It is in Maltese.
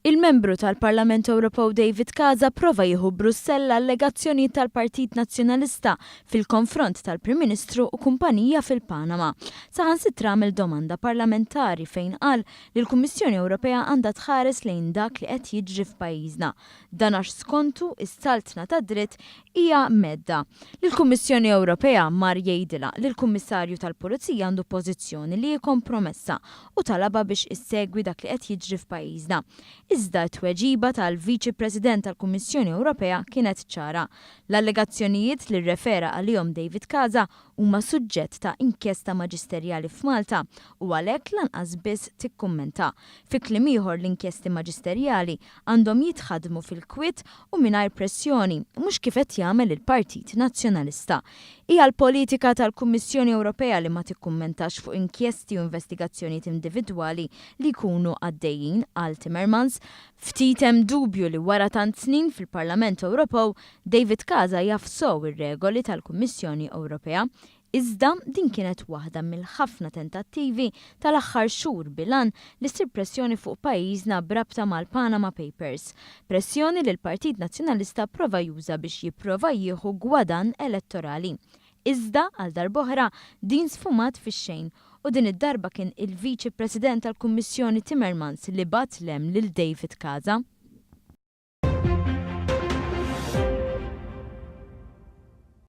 Il-Membru tal-Parlament Ewropew David Casa prova jieħu Brussell l-allegazzjonijiet tal-Partit Nazzjonalista fil-konfront tal-Prim Ministru u kumpanija fil-Panama. Saħansitra għamel domanda parlamentari fejn qal li l-Kummissjoni Ewropea għandha tħares lejn dak li qed jiġri f'pajjiżna. Dan għax skontu is-saltna tad-dritt hija mhedda. Lill-Kummissjoni Ewropea mar jgħidilha li l-Kummissarju tal-Pulizija għandu pożizzjoni li hi kompromessa u talabha biex issegwi dak li qed jiġri f'pajjiżna. Iżda t-tweġiba tal-Viċi President tal-Kummissjoni Ewropea kienet ċara. L-allegazzjonijiet li rrefera għalihom David Casa huma suġġett ta' inkjesta maġisterjali f'Malta u għalhekk lanqas biss tikkummenta. Fi kliem ieħor l-inkjesti maġisterjali għandhom jitħaddmu fil-kwiet u mingħajr pressjoni, mhux kif qed jagħmel il-Partit Nazzjonalista. Hija l-politika tal-Kummissjoni Ewropea li ma tikkummentax fuq inkjesti u investigazzjonijiet individwali li jkunu għaddejjin, qal Timmermans. Ftit hemm dubju li wara tant snin fil-Parlament Ewropew, David Casa jaf sew ir-regoli tal-Kummissjoni Ewropea. Iżda, din kienet waħda mill-ħafna tentattivi tal-aħħar xhur bil-għan li ssir pressjoni fuq pajjiżna b'rabta mal-Panama Papers. Pressjoni li l-Partit Nazzjonalista prova juża biex jipprova jieħu gwadann elettorali. Iżda, għal darb'oħra, din sfumat fix-xejn u din id-darba kien il-Viċi President tal-Kummissjoni Timmermans li bagħat 'l hemm lil David Casa.